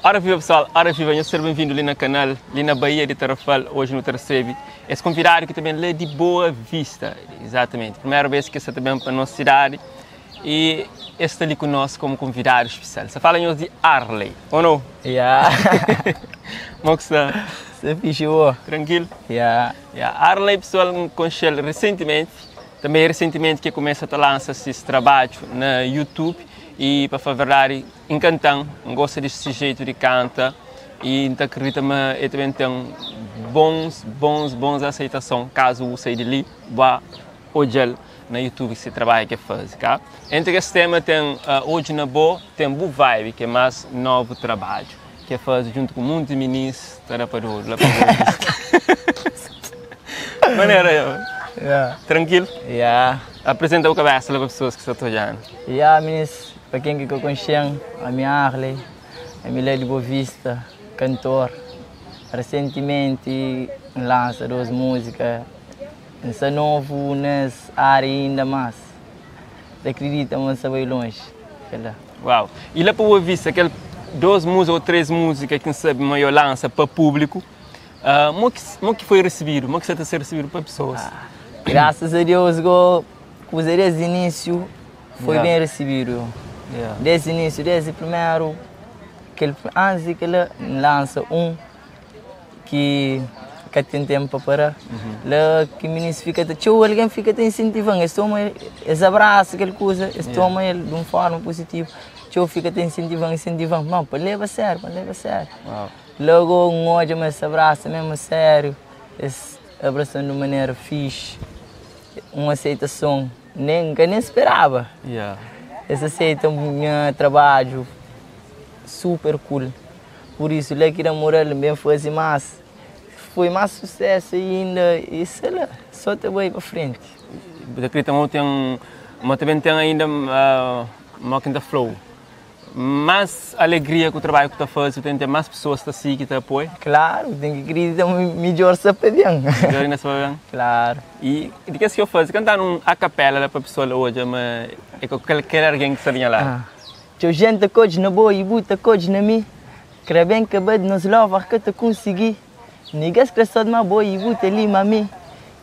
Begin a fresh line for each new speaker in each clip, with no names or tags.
Ora viva pessoal, ora viva, nhos ser benvindu li na kanal, li na Baía di Tarrafal. Hoje nu ta recebe es konvidadu ki ta ben la di Boa Vista, exatamente, primeru bes ki es sa ta ben pa nos sidadi e es sta li ku nos komu konvidadu spesial. Sa fala nhos di Arley, ou no?
Ya.
Mo ki sta?
Sta fixi bo.
Tranquilo?
Ya.
Ya, Arley pessoal n konxel resentimenti, tanbe é resentimenti ki el kumesa ta lansa sis trabadju na YouTube e pa fla verdadi Nkantan, N gosta di se jeito di kanta y N ta akredita ma el ta ben ten bons, bons, bons aseitason kazu bu sai di li ba odja-l na youtube se trabadju ki el faze, ka? Entri kes tema ten Odju na Bo, ten Bu Vibe ki é más novu trabadju ki el faze djuntu ku munti minis ta da pa dodu la pa Boa Vista. Manera yo. Trankil? Apresenta bu kabesa la pa pesoas ki sta ta odja-nu.
Ya, minis. Pa ken ki ka konxe-m, ami é Arley, ami la di Boa Vista, kantor. Resentimenti N lansa 2 múzika, N sta novu nes ária inda mas ta kridita ma N sta bai lonji, kel-la.
Uau! I la pa Boa Vista, kel 2 múzika ou 3 múzika ki N sabe ma yo lansa pa públiku, mo ki mo ki foi risibidu? Mo ki sa ta ser risibidu pa pesoas?
Grasas a Deus go, kuza desdi inísiu Foi bem recebido. Desde início, desde primeiro, kel, antes de kel-la, N lansa um ki ka ten tempo pa para. La ki minis fika ta, txeu algen fika ta insentiva-m, es toma, es abrasa kel kuza, es toma el di un forma positivu. Txeu fika ta insentiva-m, insentiva-m, ma pa leba sério, pa leba sério. Logo N odja ma es abrasa mesmu sério, es abrasa-m di un manera fixi, un aseitason. Nen N ka nen speraba. Es aseita nha trabadju super cool. Pur isu la ki da mural N ben faze más. Foi más susesu ainda i se la, so ta bai pa frenti.
Bu ta kridita ma bu ten, ma ta ben ten ainda ma ki N ta fla-u. Más alegria ku trabadju ku ta faze, bu ten ten más pesoas ta sigi, ta apoia?
Klaru, ten ki kridita ma midjór sta pa ben.
Midjór inda sta pa ben?
Klaru.
I di kes ki eu faze, kanta-nu un akapela la pa pesoa la odja ma é ka kalker algen ki sta di nha ladu.
Txeu jent ta kodje na bo i bu ta kodje na mi Kre ben kaba di nos lover ka ta konsigi Niggas kre só dma bo i bu ta li ma mi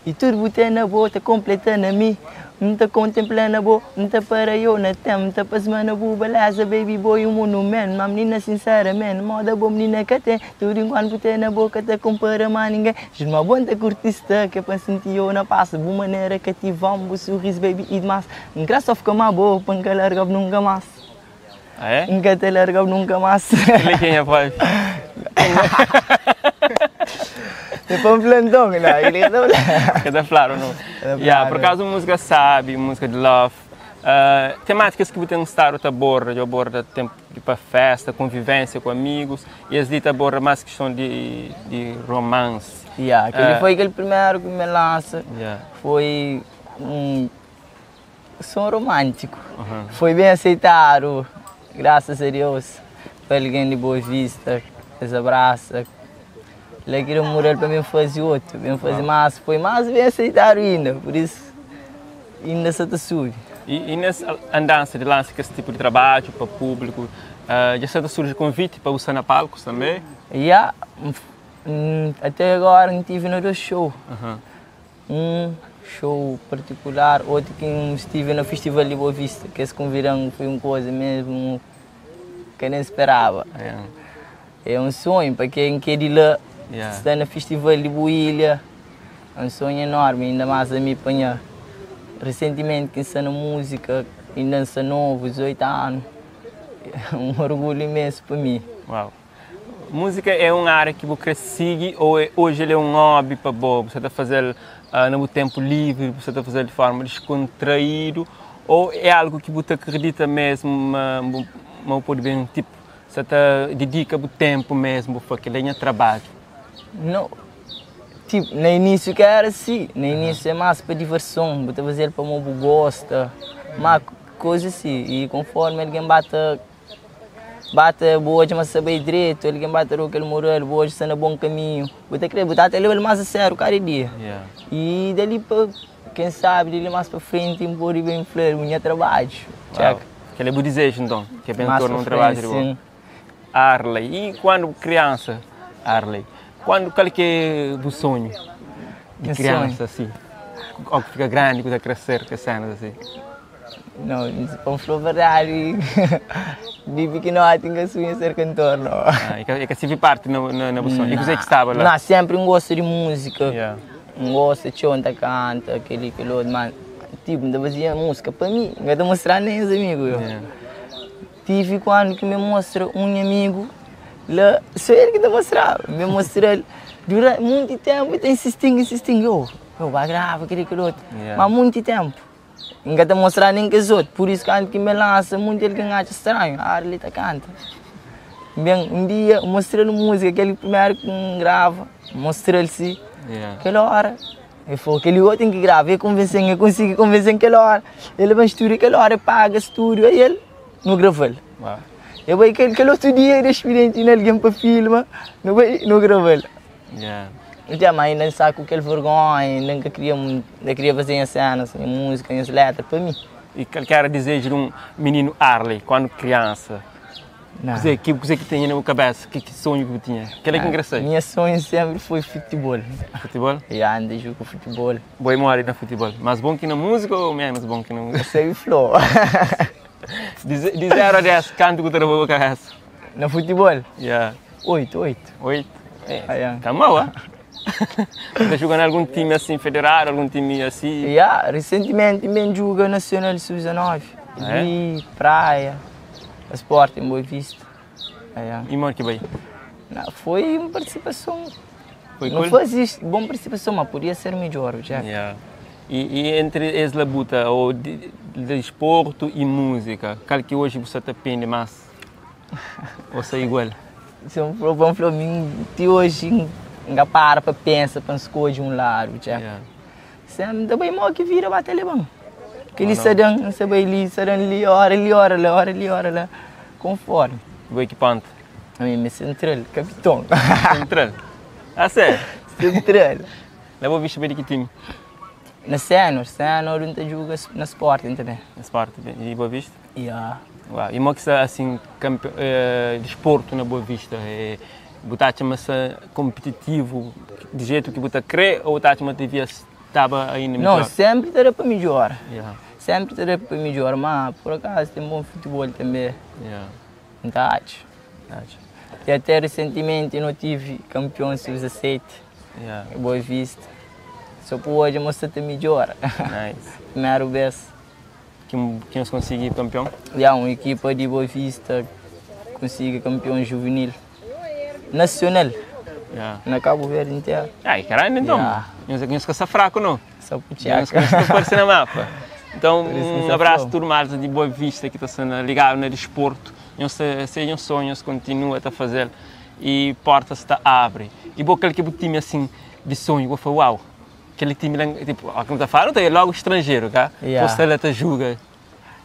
I tudu bu ten na bo ta konpleta na mi N ta kontempla na bo, N ta para yo na tem N ta pasma na bu beleza, baby bo e un monument Ma mnina sincerament, moda bo mnina ka ten Tudu enkuantu bu ten na bo ka ta konpara ma ninguém Jus ma bo N ta kurti sta ke pa N sinti yo na pasa Bu manera kativam, bu surris baby e dmas N kre so fka ma bo pa N ka largab nunka mas
Ah é?
N ka ta largab nunka mas
Kel-li ki é nha vibe.
É pa N fla nton, não, kel-li ka ta fla.
Ka ta fladu não. Ya, por acaso música sabi, música de love. Temáticas ki bu ten stadu ta aborda, dja bu aborda tempu di pa festa, convivência ku amigos, e es li ta aborda más questão di di romance.
Ya, kel-li foi kel primeru ki mi lansa, foi un Som romântico. Foi bem aceitado, graças a Deus. Pa alguém de Boa Vista, es abraça. Lá que deu moral para mim fazer outro, bem fazer mais. Foi mais bem aceitado ainda, por isso ainda só ta subi.
E, e nessa andança de lança esse tipo de trabalho para público, uh, já está surge convite para usar na palcos também?
Yeah, até agora não tive no show. Um show particular, outro ki N stive na festival di Boa Vista, ki es konvida-m, foi un koza mesmu ki N nen speraba. É un sonhu pa ken ki é di la, sta na festival di bu ilha, é un sonhu enormi, inda más ami pa nha. Resentimenti ki N sta na múzika, inda N sta novu, 18 anu, é un orgulhu imensu pa mi.
Múzika é un ária ki bu krê sigi ô oji el é un hobby pa bo? Bu sa ta faze-l na bu ténpu livri, bu sa ta faze-l di forma diskontraídu ô é algu ki bu ta kridita mésmu ma bu ma bu pode ben tipo sa ta didika bu ténpu mésmu bu fla kel-li é nha trabadju?
Nau, tipo na inísiu ka éra si, na inísiu é más pa diverson, bu ta faze-l pamodi bu gosta, má koza si i konformi algen ba ta Ba ta bu odja ma sta bai dretu, algen ba ta da-u kel moral, bu odja sta na bon kaminhu, bu ta kre, bu ta ta leba-l más a sériu kada dia. I dali pa, ken sabi, dali más pa frenti N pode ben fla-l nha trabadju.
Txeka. Kel é bu dizeju nton, ki é pa N torna un trabadju di bo?
Sin.
Arley. E quando criança, Arley, quando qual que é o sonho de
Meu
criança assim? Ou que fica grande, que crescer, que cenas assim?
Não, para falar a verdade, de pequenote nunca sonhei ser cantor, não.
Ah, e que, se parte na sonho. E você que estava lá?
Não, sempre um gosto de música.
Yeah.
Um gosto de onde canta, aquele outro, mas tipo, não fazia música para mim, não ia mostrar nem aos amigos. Eu.
Yeah.
Tive quando que me mostra um amigo, lá, só ele que te mostrava, me mostrou ele. Durante muito tempo, ele insistindo, insistindo, eu vou gravar, aquele outro.
Yeah.
Mas muito tempo. Não te mostrar nem que os outros, por isso que antes que me lança, muito ele que acha estranho, a Arley tá canta. Bem, um dia, mostrando música, aquele primeiro que me grava, mostrou-lhe-se,
Yeah.
aquela hora. Ele falou, aquele outro tem que gravar, eu convenci, eu consegui convencer aquela hora. Ele vai estúdio, aquela hora, paga estúdio, aí ele não gravou.
Uau.
Eu vou aquele outro dia, ele experiente em alguém para filmar, não vai, não gravou.
Yeah.
Então, mas ainda sabe com aquele vergonha, ainda nunca queria, muito- ainda queria fazer as cenas, as música, as letras, para mim.
E qual que era o desejo de um menino Arley, quando criança?
Não.
Dizer, que coisa que tinha na cabeça? Que sonho que tinha? Que é que engraçado?
Minha sonho sempre foi futebol.
Futebol?
E ando jogo futebol.
Boa memória no futebol. Mais bom que na música ou menos bom que na música?
Sei flow.
De 0 a 10, canto que te na cabeça.
No futebol?
Yeah.
8, 8.
8? É.
Ah, yeah.
Tá mal, ah? Tá jogando algum time assim, federado, algum time assim?
Yeah, recentemente me joga Nacional Sub-19.
Ah, é?
E praia, Sport em Boa Vista. Ah, yeah.
E mano que vai?
Não, foi uma participação.
Foi
não
cool?
foi isto, boa participação, mas podia ser melhor, já.
Yeah. E entre esse labuta, ou de desporto e música, qual que hoje você te pende mais? Ou se é igual?
Se eu for para de hoje, não para para pensar, para escolher um lado, já.
Yeah.
Sempre também mal que vira bate bom. Que ele
Ah, não.
sadam, não sabe ali, sadam ali, hora ali, hora lá, hora ali, hora lá, conforme.
Vou equipante.
A mim, central, capitão.
Central. Ah, sério?
Central.
Lá vou vestir bem de que time?
Na Senor, Senor, não te joga na Sporting também.
Na Sporting. E Boa Vista?
Yeah.
Uau. E como é que está, assim, desporto na Boa Vista? É, botar massa competitivo, de jeito que você crê, ou botar uma devia estava ainda
Não,
melhor?
sempre terá para melhor.
Yeah.
Sempre terá para melhor, mas por acaso tem bom futebol também.
Yeah.
Então, acho. E até recentemente eu não tive campeão sub-17,
Yeah.
Boa Vista. Só por hoje mostra te melhor.
Nice.
Primeiro vez.
Quem os conseguiu campeão?
Já uma equipa de Boa Vista consiga campeão juvenil. Nacional,
Yeah.
na Cabo Verde inteiro.
Ai, caralho, então.
Yeah.
Não sei que fraco, não.
Só por
Não
Tiago.
sei que aparecer na mapa. Então,
Por isso que
um
se
abraço
falou.
turma malta de Boa Vista que está sendo ligado no desporto. Não se sejam sonhos, continua a fazer e portas está abre. E bom, aquele que o time assim de sonho, eu falo, uau, aquele time lá, tipo, a que não está falando, é logo estrangeiro, tá?
Yeah.
Você lá te julga.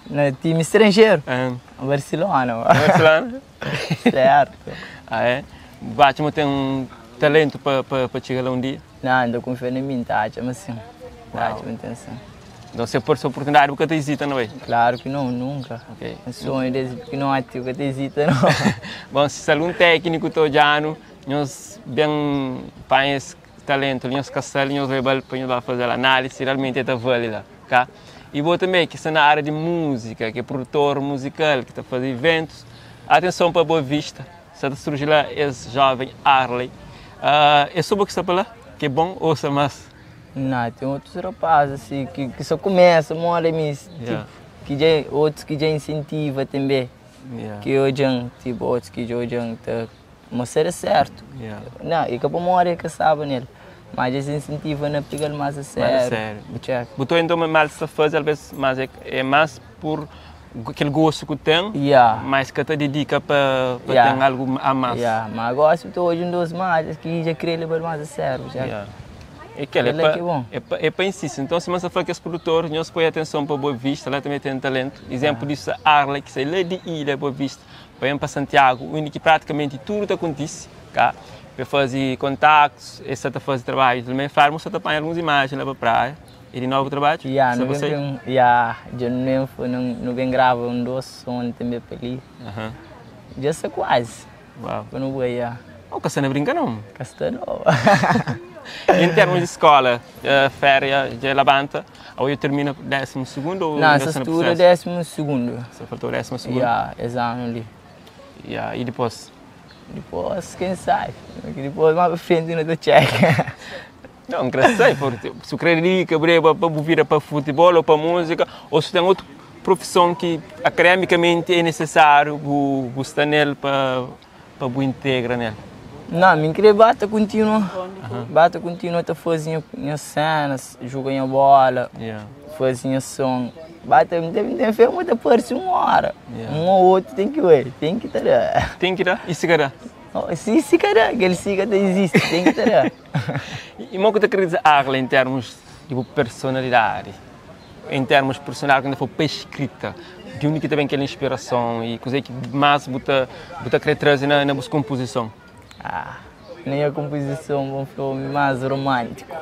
No time estrangeiro,
Ah,
Barcelona.
Barcelona?
Certo.
Ah, é? Batman tem um talento para chegar lá um dia.
Não, ainda confio em mim, tá? Mas assim, tá, atenção.
Então, se for essa oportunidade, nunca te hesita, não é?
Claro que não, nunca.
Ok.
Um sonho desde pequenote, eu te hesita, não.
Bom, se algum técnico está olhando, nós bem põe esse talento, nós caçamos, nós levamos para nós fazer a análise, realmente está válida, tá? E vou também que está na área de música, que é produtor musical, que está fazendo eventos. Atenção para Boa Vista, está surgir lá esse jovem Arley. É sobre o que está para lá? Que é bom, ouça mais.
Não, tem outros rapazes assim, que só começam, mora em
Yeah.
tipo, que já, outros que já incentiva também.
Yeah.
Que hoje, tipo, outros que hoje tá, mostrar certo.
Yeah.
Não, e que para mora que sabe nele. Mas esse incentiva a pegar mais a sério.
Mais a sério.
Check.
Botou então mal se faz, às vezes, mas é mais por aquele gosto que tem,
Yeah.
mas que te dedica para
Yeah.
ter algo a mais.
Yeah. Mas agora estou hoje um dos mais que já queria levar mais a sério. Já.
Yeah. É que é
Ele é
para
que bom.
é pa insistir. Então, se você fala que os produtores, nós põe atenção para Boa Vista, lá também tem talento. Exemplo disso, a Arley, que sai lá de Ilha Boa Vista, para ir para Santiago, onde que praticamente tudo acontece, cá. Para fazer contactos, esse está fazer trabalho também. Faz, você está algumas imagens lá para a praia. E de novo trabalho?
Yeah,
Só
não
você?
vem, yeah, já não foi, não vem grava um doce som também para ali.
Aham.
Já está quase.
Wow.
Pa nu bai, ya.
Oh, ka sta na brinka não.
Ka sta não.
E em termos de escola, féria dja labanta, ou eu termina décimo segundo ou
Não,
ainda
sa
sta na
studa
processo?
décimo segundo.
Só faltou o décimo segundo?
Ya, es anu li.
Ya, e dipôs?
Dipôs, quem sabe? Porque dipôs, mais pa frente nu ta txeka.
Não, N kre sai, porque si bu kre dedica breba pa bu vira pa futebol ou pa música, ou si ten otu profison ki akademikamenti é nesesáriu bu bu sta nel pa pa bu integra nel.
Não, mi N kre ba ta kontinua, ba ta kontinua ta faze nha nha senas, juga nha bola, faze nha son. Ba ta, N ten fé ma ta parse un ora, un ou otu ten ki bai, ten ki ta da.
Ten ki da? I si ka da?
Si si ka da, kel si ka ta izisti, ten ki ta da.
I mo ku ta kre dize Arla en termus di bu personalidadi, en termus personal ku ta fla pa eskrita, di undi ki ta ben kel inspirason i kuzê ki mas bu ta bu ta kre traze na bus konpozison?
Ah, na nha konpozison bu fla omi mas romantiku.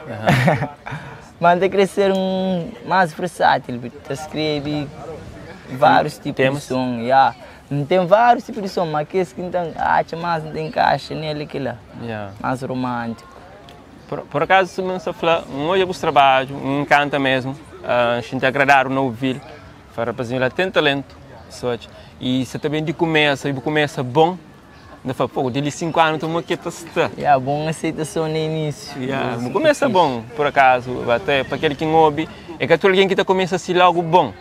Ma N ta kre ser un mas versatil, ta skrebe várius tipu di son, ya. N ten várius tipu di son, ma kes ki N ta atxa más N ta inkaxa nel é kila, más romántiku.
Por akazu sima N sta fla, N odja bus trabadju, N nkanta mesmu, N xinti agradadu na ouvil. Fla rapazinhu la ten talentu, sotxi. I sa ta ben di kumesa, i bu kumesa bon, N ta fla, pô, di li 5 anu ta mo ke ta sta.
Ya, bon aseitason na inísiu.
Ya, bu kumesa bon, por akazu, ate pa kel ki N obi, é ka tudu algen ki ta kumesa si logu bon.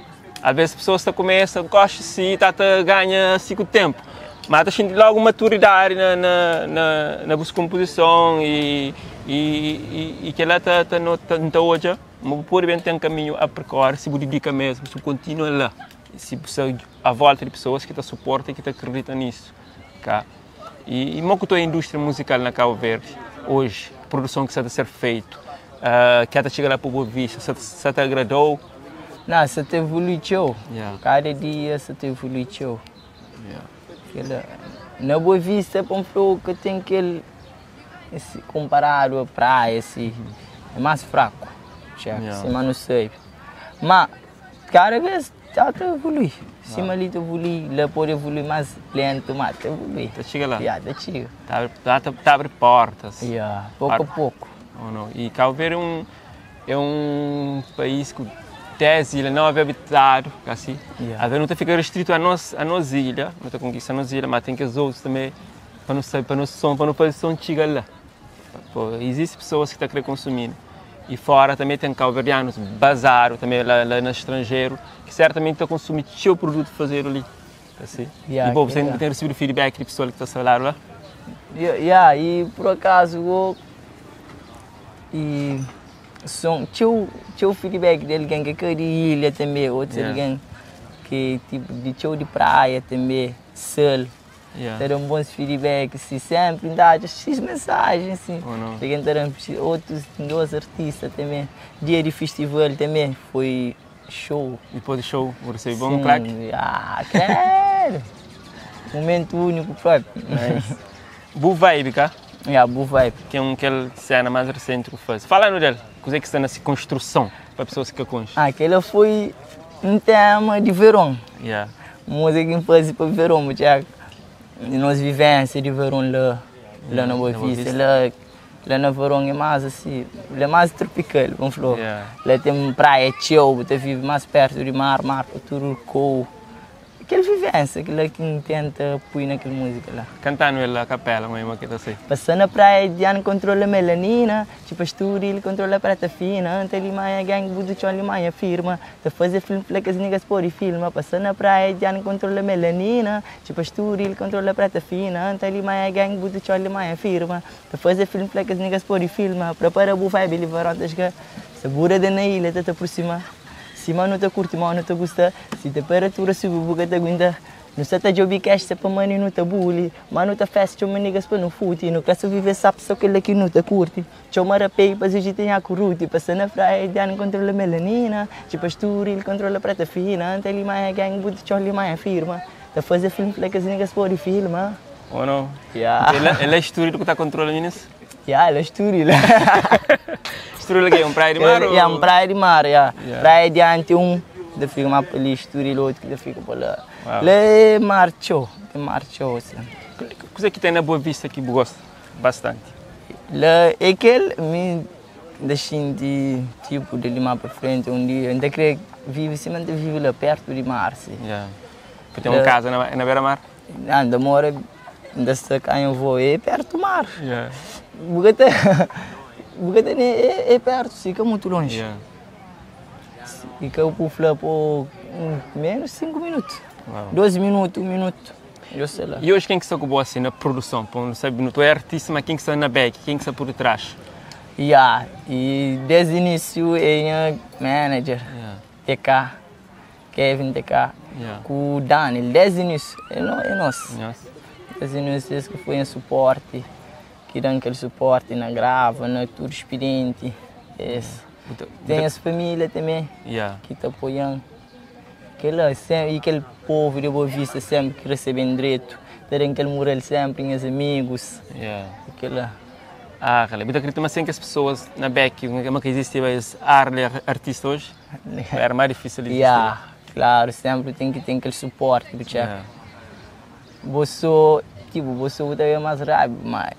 Alvês pesoas ta kumesa gosta si ta ta ganha si ku ténpu, má ta xinti lógu maturidadi na na na na bus konpozison i i i kel-la ta ta nota N ta odja ma bu pode ben ten kaminhu a perkore si bu didika mésmu, si bu kontinua la, si bu sta a volta di pesoas ki ta suporta i ki ta kridita nisu, ka. I mo ku ta oja indústria muzikal na Kabu Verdi oji, produson ki sa ta ser feitu, ki ata txiga la pa Boa Vista, sa ta agrada-u?
Nah, sa ta evolui txeu. Kada dia sa ta evolui txeu. Kela, na Boa Vista pa N fla-u ka ten kel, konparadu a praia si, é más fraku, sima nu sabe. Ma kada bes Ta ta evolui, sima li ta evolui, la pode evolui mas lentu, ma ta evolui.
Ta txiga la?
Ya, ta txiga.
Ta ta ta abri portas.
Ya, poku a poku.
Ou não? E Cabo Verde é um é um país ku 10 ilha, 9 habitado, kasi.
Ya.
Às vezes nu ta fika restrito a nos a nos ilha, nu ta konkista nos ilha, ma ten kes otus também pa nu sabe, pa nos som, pa nu faze som txiga la. Pô, existe pessoas ki ta kre konsumi e fora também tem cabo-verdianos bazado também lá, lá no estrangeiro que certamente ta konsumi txeu produto fazedu li assim.
Yeah,
e bo, você
yeah.
tem recebido feedback de pessoal que ta falado lá?
Yeah, yeah, e por acaso bo e som txeu txeu feedback de alguém que ka di ilha também, outros
Yeah.
alguém que tipo de txeu de praia também, sal.
Yeah.
Ta da-m bons feedback si Senpri N ta atxa xis mensajen si
Oh, no.
Algen ta da-m xis Otus nos artista tanbe Dia di festival tanbe foi show
Dipôs di show bu resebe bon klaki?
Sim, ah, kredu! Mumentu úniku propi
Nice. Bu vibe ka?
Ya, bu vibe.
Ki é un kel sena más resenti ku faze. Fala-nu del, kuzê ki sta na si konstruson pa pesoas ki ka konxe.
Ah, kel-la foi un tema di veron.
Yeah.
Música ki N faze pa veron, bu txeka. Di nos vivência di veron la, la na Boa Vista, la, la na veron é más asi, la é más tropical, vamos fla.
Yeah.
La ten praia txeu, bu ta vive más pertu di mar, mar pa tudu kou. Kel vivência, kel-la ki N tenta pui na kel música la.
Kantanu el a kapela, ma ima ki ta sai.
Pasa na praia Diana kontrola melanina Txipa Estoril kontrola preta fina Anta Limanha gang budu txon Limanha firma Ta faze film fla kes niggas pode filma Pasa na praia Diana kontrola melanina Txipa Estoril kontrola preta fina Anta Limanha gang budu txon Limanha firma Ta faze film fla kes niggas pode filma Prepara bu vibe li varon ta xga Sabura de na ilha ta ta aprosima Sima nu ta kurti ma nu ta gusta Si temperatura subi bu ka ta aguenta Nu sa ta djobi cash se pa money nu ta buli Ma nu ta festa txoma niggas pa nu futi Nu ka sa vive sap so kel-la ki nu ta kurti Txoma rapei pa ziji tinha ku ruti Pasa na praia Diana kontrola melanina Txipa Estoril kontrola preta fina Anta Limanha gang buti txon Limanha firma Ta faze film fla kes niggas podi filma
Oh no.
Yeah.
El é Estoril ku ta kontrola minis?
Yeah, el é Estoril.
Estoril ke é un praia di mar ou?
Yeah, un praia di mar, yeah.
Yeah.
Praia dianti un ta fika ma pa li, Estoril otu ki ta fika pa la.
Wow.
La é mar txeu, ten mar txeu asin.
Kuzê ki ten na Boa Vista ki bu gosta bastanti?
La é kel mi N ta xinti tipo di li más pa frenti un dia N ta kre vive sima N ta vive la pertu di mar si.
Yeah. Bu ten un kaza na na bera-mar?
N ta mora N ta sta ka nha avó é pertu mar.
Yeah.
Bu ka ta bu ka ta ne é pertu si ka mutu lonji.
Yeah.
I ka bu fla po menus 5 minutu.
Wow.
2 minutu, 1 minutu. Eu sei lá.
E hoje quem que está com você assim, na produção? Pô, não sabe, não tu é artista, mas quem que está na back, quem que está por trás?
Yeah, e desde o início é minha manager,
Yeah.
TK, Kevin TK,
Yeah.
com o Daniel, desde o início, é, no, é nosso.
Nossa.
Desde o início, esse que foi em suporte, que dão aquele suporte na grava, na tudo expediente. Esse. Tem as família também
Yeah.
que está apoiando. Aquele, sempre, e aquele povo de Boa Vista sempre que recebem direito, terem aquele mural sempre, meus amigos.
Yeah.
Aquele,
Ah, cara, eu acredito mas sem que as pessoas na back, uma que existe mas Arley artista hoje, era mais difícil de existir.
Yeah, claro, sempre tem que ter aquele suporte do chefe.
Yeah.
Você, tipo, você vai mais rápido, mas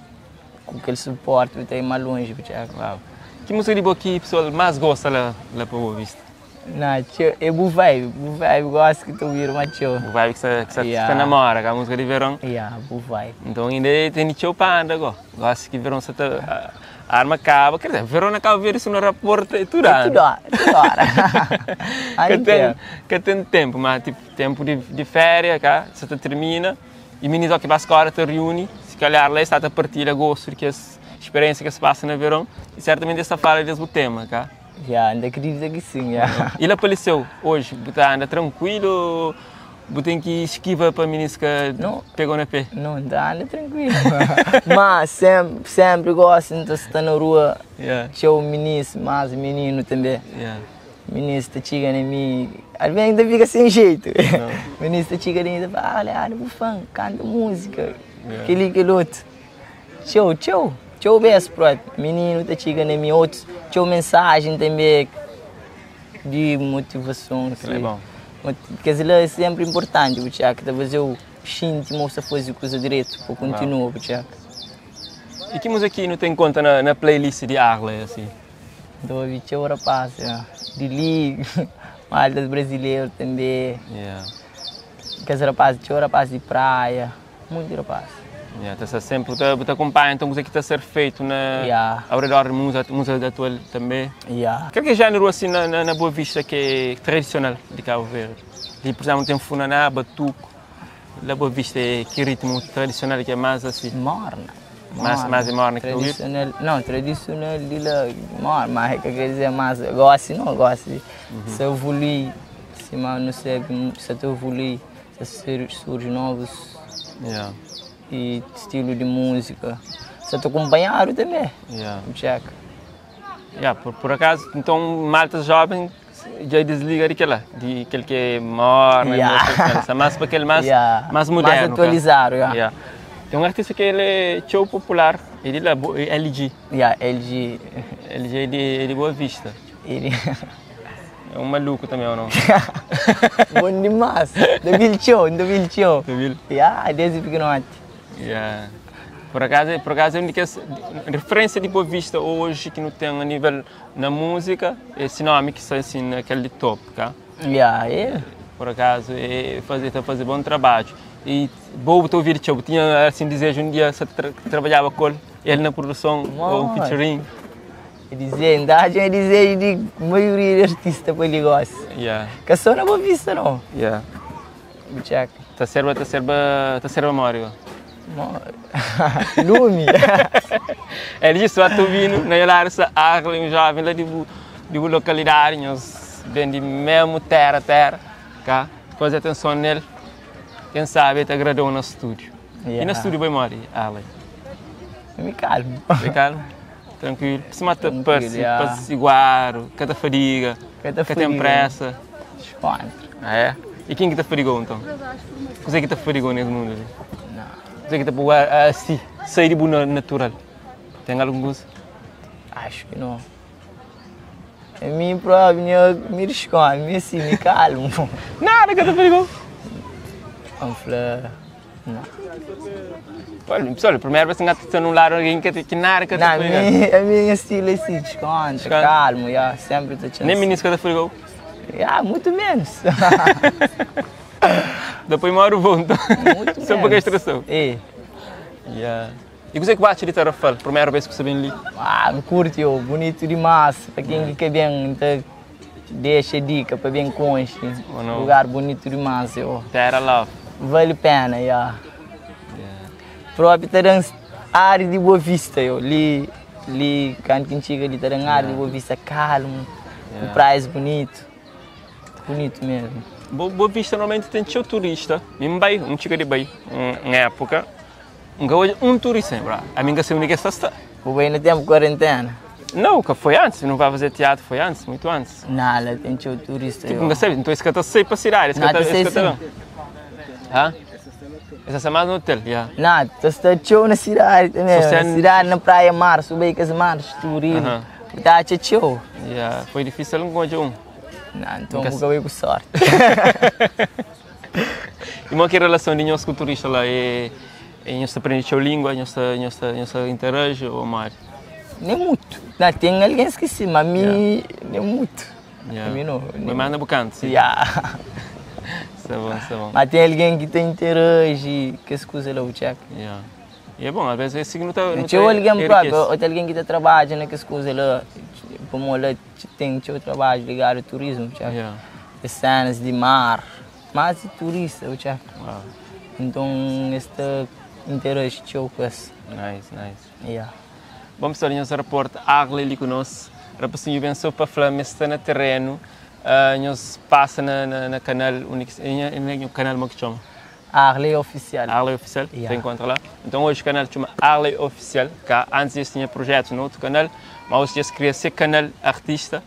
com aquele suporte você vai mais longe, do chefe.
Uau. Que música de boa que o pessoal mais gosta lá, lá para Boa Vista?
Não, tio, é bu vibe, bu vibe, gosto que tu vira, mas tio.
O vibe que você, que você
Yeah.
que namora, com a música de verão.
Yeah, bu vibe.
Então ainda tem teu panda agora. Gosto que verão você tá, a arma acaba, quer dizer, verão acaba ver isso no raporto e tudo.
É tudo hora, tudo hora.
Que tem, que tem tempo, mas tipo, tempo de, de férias, cá, você tá termina e meninos que vai escola te reúne, se calhar lá está a partilha gosto de que as experiência que se passa no verão e certamente essa fala desse tema, cá.
Yeah, ainda acredito que sim, yeah.
Ele apareceu hoje, tá anda tranquilo, tem que esquiva para meninos que
Não.
pegou na pé.
Não, dá, anda tranquilo. Mas sempre, sempre gosto, então se tá na rua,
Yeah.
tinha o menino, mas menino também.
Yeah.
Ministro chega em mim, às vezes ainda fica sem jeito. Ministro chega em mim e fala, olha, olha, bufão, canta música,
Yeah.
aquele, aquele outro. Tchau, tchau, tchau, best, próprio. Menino tá chegando em mim, outros, tchau, mensagem também de motivação.
Aquilo é bom.
Quer dizer, é sempre importante, o Tchak, talvez eu sinto moça fazer coisa direito, eu continuo, o Tchak.
E que música aqui não tem conta na, na playlist de Arley, assim?
Então, eu tchau, rapaz, de liga, maltas brasileiro também.
Yeah.
Quer dizer, rapaz, tinha rapaz de praia, muito rapaz.
Yeah, tá sempre, tá, tá acompanha então o que está a ser feito na,
Yeah.
ao redor da música, música atual também.
Yeah.
O que é que é género assim na, na, na Boa Vista que é tradicional de Cabo Verde? E, por exemplo, tem funaná, batuco. Na Boa Vista é que ritmo tradicional que é mais assim?
Morna.
Mais- mais morna que o
Tradicional, não, tradicional de lá, morna, mas é que quer dizer mais, gosto, não gosto. Se evolui, se não sei, se tu evolui, se surgem novos
Yeah.
e estilo de música. Se tu acompanhar também,
Yeah.
check.
Yeah, por, por acaso, então, malta jovem já desliga daquela, de aquele que é morna,
Yeah.
yeah. mais para aquele mais,
Yeah.
mais moderno.
Mais atualizado,
cá.
yeah.
Yeah. Tem um artista que ele é show popular, ele é LG,
Yeah, LG,
LG é de, é de Boa Vista.
ele...
É um maluco também, ou não?
Bom demais. Da Tchau, da Tchau.
David?
Yeah, desde pequenote.
Yeah. Por acaso, por acaso, é a única referência de Boa Vista hoje que não tem a nível na música, esse nome que está assim, naquele top, tá?
Yeah, ele.
Por acaso, é fazer, tá fazer bom trabalho. E bom te ouvir, tio. Tinha assim desejo um dia você tra trabalhava com ele, ele na produção ou um
Mano.
featuring.
Dizer, ainda tinha desejo de maioria de artista para ele gosta.
Yeah,
Que só na Boa Vista, não.
yeah.
Check.
Tá serva, tá serva, tá serva Mário.
Lume.
Ele disse, eu estou vindo, na essa Arley, um jovem lá de, de localidade, nós vem de mesmo terra, terra, cá. Fazer atenção nele, quem sabe te agradou no estúdio. E no
Yeah.
estúdio bem mori, Arley.
Me calmo.
Bem calmo, tranquilo. Se mata
Tranquilo,
para se
yeah.
para se iguar, cada fadiga,
Cada
que tem
fadiga.
pressa.
Esconde.
Ah, é? E quem que te fadigou então? Você que te fadigou nesse mundo ali?
Não.
Você que te pôs assim, sair de bu natural? Tem algum gosto?
Acho que não. É mim próprio, me esconde, me assim, me calmo.
Nada que te fadigou.
Vamos falar. Não.
Olha, pessoal, primeiro vez que está num lado alguém que que nada que
Não, a minha, a minha estilo é assim, desconta, calmo, yeah, sempre estou
Nem ministro que tá
Yeah, muito menos.
Depois moro vou, então.
Muito
Só
menos.
para extração.
É.
Yeah. E você que bate de Tarrafal, primeira vez que você vem ali?
Ah, me curte, eu, bonito demais. Para quem que quer bem, então, deixa a dica para bem conche.
Ou não?
Lugar bonito demais, eu.
Terra Love.
Vale a pena, yeah. Próprio tá dando área de Boa Vista, eu. Li, li, canto que chega ali, tá dando área de Boa Vista calmo,
Yeah.
praias bonito. Bonito mesmo.
Boa Vista normalmente tem teu turista. Mim vai, um chica de bay, um, em época. Um hoje um turista, bra. A minha se única está.
Vou bem no tempo de quarentena.
Não, que foi antes, não vai fazer teatro, foi antes, muito antes.
Não, lá tem teu turista.
Tipo,
eu.
não sabe, então esse que tá sei para cidade, esse que
Não,
tá,
tá
esse
sei
que tá.
sim.
Hã? Essa semana no hotel, yeah.
Não, tu está tchau na cidade também.
Só
Na
sendo-
cidade, na praia, mar, subir com as mares, turismo.
Aham.
Tá tchau.
Yeah, foi difícil um encontrar um.
Não, então
Nunca
vou com sorte.
E uma que relação de nós com o turista lá é é nós aprende a língua, nós nós nós interage ou mais.
Nem muito. Não, tem alguém que sim, mas mim, nem muito.
Yeah.
A mim não.
Mas mais na bocante, sim.
Yeah.
Tá bom, tá bom.
Mas tem alguém que tem interage, que as coisas lá, o check.
Yeah. E é bom, às vezes esse não tá não
Tinha
tá
alguém próprio, ou tem alguém que tá trabalhando, que as coisas lá, como lá tem seu trabalho ligado ao turismo, check.
Yeah.
As cenas de mar, mas de turista, o check.
Wow.
Então, este interage teu com esse.
Nice, nice.
Yeah.
Bom, pessoal, nós repórter Arley ali conosco. Rapazinho bem só para falar, mas está no terreno. Nós passa na, na, na canal, no canal como que chama?
Arley Oficial.
Arley Oficial,
Yeah.
você encontra lá. Então hoje o canal chama Arley Oficial, que antes eles tinha projetos no outro canal, mas hoje eles criam esse canal artista.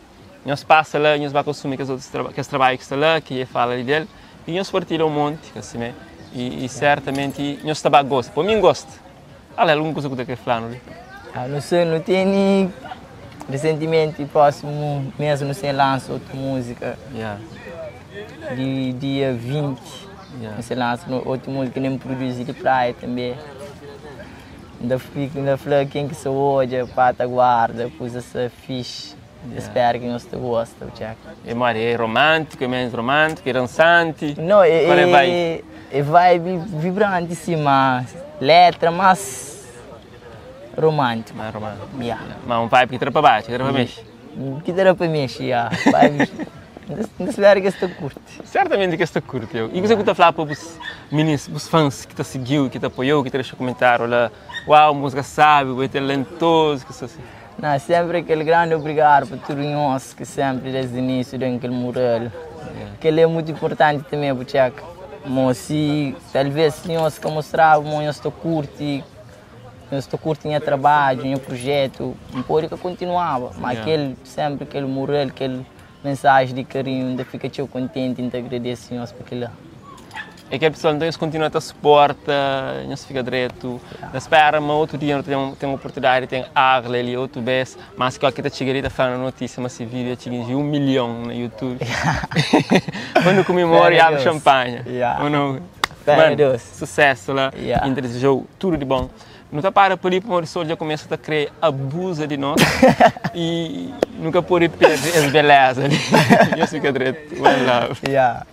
Nós passa lá, nós vai consumir que os outros traba que os trabalhos que está lá, que fala ali dele, e nós partilha um monte, que assim, né? E certamente nós também gosta. Por mim gosta. Olha, alguma coisa que eu quero falar, não é?
Ah, não sei, não tem nem... Recentemente, próximo mês, não sei, lança outra música.
Yeah.
De dia 20,
Yeah.
não sei, lança outra música, nem produzi de praia também. Ainda fico, ainda falo quem que sou hoje, pata guarda, pus essa ficha.
Yeah.
Espero que não te goste, check.
É, Mari, é romântico, é menos romântico, é dançante.
Não, é,
Qual é a vibe?
é, é vibe vibrante, sim, mas letra mais romântico.
Mais romântico.
Yeah.
Mas um vibe que tira para baixo, que tira para mexer.
Que dá para mexer, yeah. Vibe. Não espero que esta curte.
Certamente que esta curte eu. E você que está a falar para os meninos, os fãs que te seguiu, que te apoiou, que te deixou comentário lá, uau, música sabe, é talentoso, que assim.
Não, sempre aquele grande obrigado para todos nós que sempre desde o início dão aquele moral. Que ele é muito importante também, porque mas se talvez se nós que mostrava, mas nós estou curte, nós estou curte meu trabalho, meu projeto, não pode que continuava, mas
Yeah.
aquele sempre aquele moral, aquele mensagem de carinho, ainda fica tão contente, ainda agradeço nós por aquilo.
É que a pessoa então eles continuam a te suporta, não se fica direito. Na espera, mas outro dia tem tem uma oportunidade, tem Arley ali, outro vez, mas que aqui tá chegando tá falando notícia, mas esse vídeo atingiu 1 milhão no YouTube. Quando comemora e
Fé
abre
Deus.
champanhe.
Yeah.
Ou não?
Fé
Mano,
Deus.
Sucesso lá,
Yeah.
e desejou tudo de bom. Não tá para por aí, porque o Maurício já começa a criar abuso de nós e nunca pode perder as belezas ali. Eu fico direito. One love.
Yeah.